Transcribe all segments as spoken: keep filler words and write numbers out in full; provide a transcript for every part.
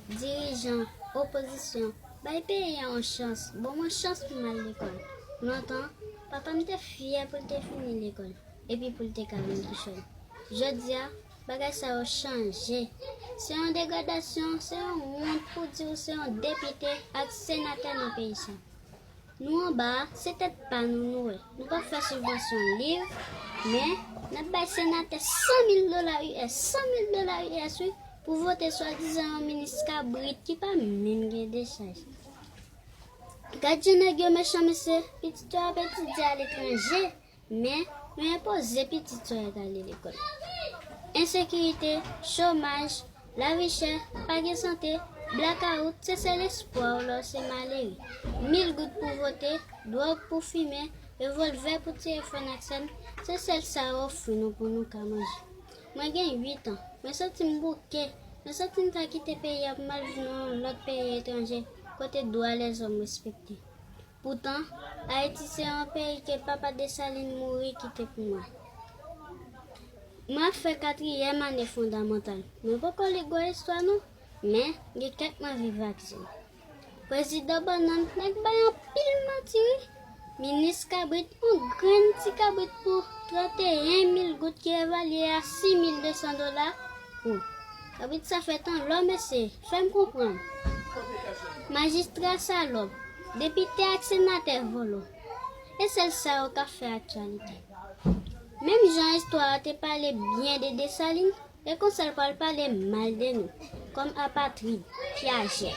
Dirijan, opozisyon, bay peyi a yon chans, ban mwen chans pou m al lekòl. Lontan, papa m te fyè pou l te fini lekòl, epi pou l te ka vin kichòy. Jodi a, bagay sa yo chanje. Se yon degradasyon, se yon wont pou di w se yon depite ak senatè nan peyi sa. Nou anba a, se tèt pa nou nou wè. Nou p ap fè sibvansyon liv, men n ap bay senatè san mil dola U S, san mil dola U S wi, pou vote swadizan yon minis kabrit ki pa menm gen dechaj. Gad jan nèg yo mechan mesye, pitit yo ap etidye aletranje, men yo enpoze pitit yo al ale lekòl. Ensekirite, chomaj, lavi chè, pa gen sante, blakawout, se sèl espwa w lè w se malere. Mil goud pou vote, dwòg pou fimen, revòlvè pou tiye frè n ak sè n, se sèl sa yo ofri nou pou nou ka manje. Mwen gen uit an, mwen santi m bouke, mwen santi m ta kite peyi a pou m al viv nan yon lòt peyi etranje, kote dwa lèzòm respekte. Poutan, Ayiti se yon peyi ke papa Desalin mouri kite pou mwen. Mwen ap fè katriyèm ane fondamantal. Mwen poko li gwo istwa non, men gen kèk mwen viv ak zye m. Prezidan Bannann, nèg bay anpil manti wi. Minis kabrit, yon grenn ti kabrit pou trannteyen mil goud ki evalye a sis mil de san dola. Ou, kabrit sa fèt an lò mesye, fè m konprann. Majistra salòp, depite ak senatè vòlò. E sèl sa yo k ap fè aktyalite. Menm jan istwa a te pale byen de Desalin, e konsa l pral pale mal de nou, kòm apatrid, pyajè.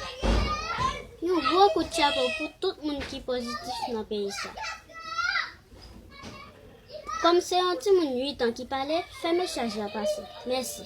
Yon gwo kout chapo pou tout moun ki pozitif nan peyi sa. Kòm se yon timoun uit an ki pale, fè mesaj la pase. Mèsi.